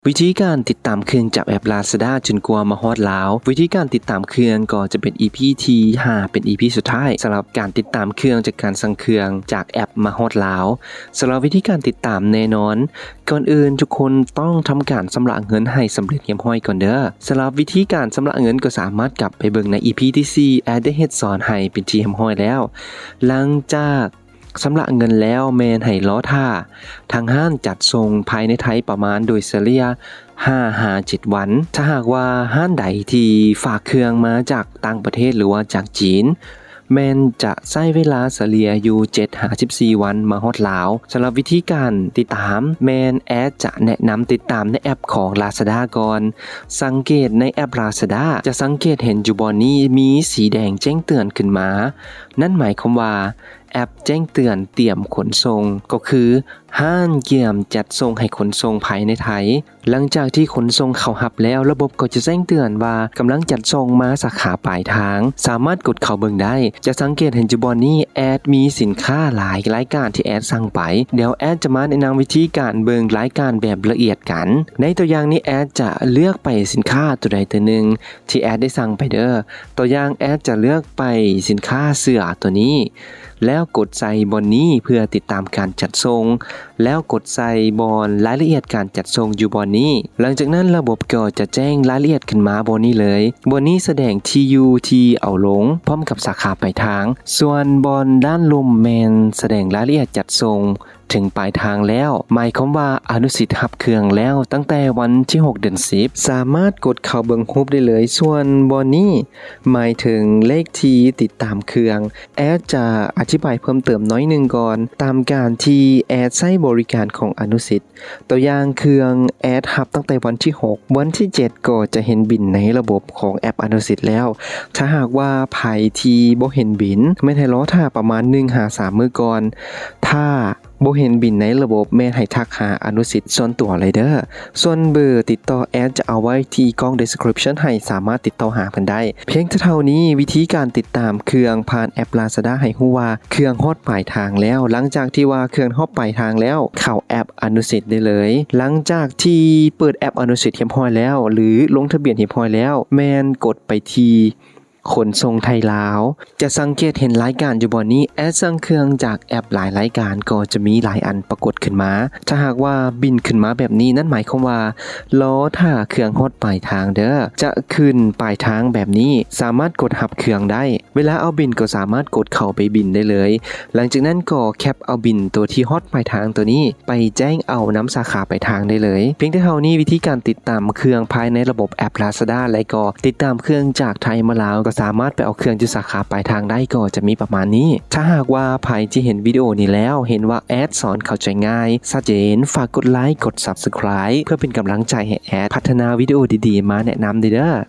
ວິທີການຕິດຕາມເຄື່ອງຈາກແອັບ Lazada ຈົນກວ່າມາຮອດລາວ. ວິທີການຕິດຕາມເຄື່ອງກໍຈະເປັນ ອີ ພີ ທີຫ້າ ເປັນ ອີ ພີ ສຸດທ້າຍສຳລັບການຕິດຕາມເຄື່ອງຈາກການສັ່ງເຄື່ອງຈາກແອັບມາຮອດລາວ. ສຳລັບວິທີການຕິດຕາມແນ່ນອນ, ກ່ອນອື່ນທຸກຄົນຕ້ອງທຳການຊຳລະເງິນໃຫ້ສຳເລັດຮຽບຮ້ອຍກ່ອນເດີ້. ສຳລັບວິທີການຊຳລະເງິນກໍສາມາດກັບໄປເບິ່ງໃນ ອີ ພີ ທີສີ່ ແອັດໄດ້ເຮັດສອນໃຫ້ເປັນທີ່ຮຽບຮ້ອຍແລ້ວ. ຫຼັງຈາກ ຊຳລະເງິນແລ້ວແມ່ນໃຫ້ລໍຖ້າທາງຮ້ານຈັດສົ່ງພາຍໃນໄທປະມານໂດຍສະເລ່ຍຫ້າຫາເຈັດວັນ. ຖ້າຫາກວ່າຮ້ານໃດທີ່ຝາກເຄື່ອງມາຈາກຕ່າງປະເທດ ຫຼືວ່າຈາກຈີນ ແມ່ນຈະໃຊ້ເວລາສະເລ່ຍຢູ່ເຈັດຫາສິບສີ່ວັນມາຮອດລາວ. ສຳລັບວິທີການຕິດຕາມ ແມ່ນແອັດຈະແນະນຳຕິດຕາມໃນແອັບຂອງ Lazada ກ່ອນ. ສັງເກດໃນແອັບ Lazada ຈະສັງເກດເຫັນຢູ່ບ່ອນນີ້ມີສີແດງແຈ້ງເຕືອນຂຶ້ນມາ. ນັ້ນໝາຍຄວາມວ່າ ແອັບແຈ້ງເຕືອນຕຽມຂົນສົ່ງ ກໍຄືຮ້ານກຽມຈັດສົ່ງໃຫ້ຂົນສົ່ງພາຍໃນໄທ. ຫຼັງຈາກທີ່ຂົນສົ່ງເຂົ້າຮັບແລ້ວ, ລະບົບກໍຈະແຈ້ງເຕືອນວ່າກຳລັງຈັດສົ່ງມາສາຂາປາຍທາງ. ສາມາດກົດເຂົ້າເບິ່ງໄດ້. ຈະສັງເກດເຫັນຢູ່ບ່ອນນີ້ ແອັດມີສິນຄ້າຫຼາຍລາຍການທີ່ແອັດສັ່ງໄປ. ດຽວແອັດຈະມາແນະນຳວິທີການເບິ່ງລາຍການແບບລະອຽດກັນ. ໃນຕົວຢ່າງນີ້ ແອັດຈະເລືອກໄປສິນຄ້າຕົວໃດຕົວໜຶ່ງທີ່ແອັດໄດ້ສັ່ງໄປເດີ້. ຕົວຢ່າງ ແອັດຈະເລືອກໄປສິນຄ້າເສື້ອຕົວນີ້ ແລ້ວກົດໃສ່ບ່ອນນີ້ເພື່ອຕິດຕາມການຈັດສົ່ງ ແລ້ວກົດໃສ່ບ່ອນລາຍລະອຽດການຈັດສົ່ງຢູ່ບ່ອນນີ້. ຫຼັງຈາກນັ້ນລະບົບກໍຈະແຈ້ງລາຍລະອຽດຂຶ້ນມາບ່ອນນີ້ເລີຍ. ບ່ອນນີ້ສະແດງທີ່ຢູ່ທີ່ເອົາລົງ ພ້ອມກັບສາຂາປາຍທາງ. ສ່ວນບ່ອນດ້ານລຸ່ມແມ່ນສະແດງລາຍລະອຽດຈັດສົ່ງເຖິງປາຍທາງແລ້ວ. ໝາຍຄວາມວ່າອະນຸສິດຮັບເຄື່ອງແລ້ວຕັ້ງແຕ່ວັນທີຫົກເດືອນສິບ. ສາມາດກົດເຂົ້າເບິ່ງຮູບໄດ້ເລີຍ. ສ່ວນບ່ອນນີ້ໝາຍເຖິງເລກທີ່ຕິດຕາມເຄື່ອງ. ແອັດຈະອະທິບາຍເພີ່ມເຕີມໜ້ອຍໜຶ່ງກ່ອນ ຕາມການທີ່ແອັດໃຊ້ບໍລິການຂອງອະນຸສິດ. ຕົວຢ່າງເຄື່ອງແອັດຮັບຕັ້ງແຕ່ວັນທີຫົກ, ວັນທີເຈັດກໍຈະເຫັນບິນໃນລະບົບຂອງແອັບອະນຸສິດແລ້ວ. ຖ້າຫາກວ່າໃຜທີ່ບໍ່ເຫັນບິນ ແມ່ນໃຫ້ລໍຖ້າປະມານໜຶ່ງຫາສາມມື້ກ່ອນ. ຖ້າບໍ່ເຫັນບິນໃນລະບົບ ແມ່ນໃຫ້ທັກຫາອະນຸສິດສ່ວນຕົວເລີຍເດີ້. ສ່ວນເບີຕິດຕໍ່ແອັດຈະເອົາໄວ້ທີ່ກ່ອງ description ໃຫ້ສາມາດຕິດຕໍ່ຫາເພິ່ນໄດ້. ພຽງແຕ່ເທົ່ານີ້ ວິທີການຕິດຕາມເຄື່ອງຜ່ານແອັບ Lazada ໃຫ້ຮູ້ວ່າເຄື່ອງຮອດປາຍທາງແລ້ວ. ຫຼັງຈາກທີ່ວ່າເຄື່ອງຮອດປາຍທາງແລ້ວ ເຂົ້າແອັບອະນຸສິດໄດ້ເລີຍ. ຫຼັງຈາກທີ່ເປີດແອັບອະນຸສິດຮຽບຮ້ອຍແລ້ວ ຫຼື ລົງທະບຽນຮຽບຮ້ອຍແລ້ວ ແມ່ນກົດໄປທີ່ຂົນສົ່ງໄທລາວ. ຈະສັງເກດເຫັນລາຍການຢູ່ບ່ອນນີ້ ແອັດສັ່ງເຄື່ອງຈາກແອັບຫຼາຍລາຍການກໍຈະມີຫຼາຍອັນປາກົດຂຶ້ນມາ. ຖ້າຫາກວ່າບິນຂຶ້ນມາແບບນີ້ ນັ້ນໝາຍຄວາມວ່າລໍຖ້າເຄື່ອງຮອດປາຍທາງເດີ້. ຈະຂຶ້ນປາຍທາງແບບນີ້ ສາມາດກົດຮັບເຄື່ອງໄດ້. ເວລາເອົາບິນກໍສາມາດກົດເຂົ້າໄປບິນໄດ້ເລີຍ. ຫຼັງຈາກນັ້ນກໍແຄັບເອົາບິນຕົວທີ່ຮອດປາຍທາງຕົວນີ້ ໄປແຈ້ງເອົານຳສາຂາປາຍທາງໄດ້ເລີຍ. ພຽງແຕ່ເທົ່ານີ້ ວິທີການຕິດຕາມເຄື່ອງພາຍໃນລະບົບແອັບ Lazada ແລະກໍຕິດຕາມເຄື່ອງຈາກໄທມາລາວ ກໍສາມາດໄປເອົາເຄື່ອງຢູ່ສາຂາປາຍທາງໄດ້ ກໍຈະມີປະມານນີ້. ຖ້າຫາກວ່າໃຜທີ່ເຫັນວິດີໂອນີ້ແລ້ວ ເຫັນວ່າແອັດສອນເຂົ້າໃຈງ່າຍ, ຊັດເຈນ, ຝາກກົດໄລ, ກົດ Subscribe ເພື່ອເປັນກຳລັງໃຈໃຫ້ແອັດພັດທະນາວິດີໂອດີໆມາແນະນຳເດີ້.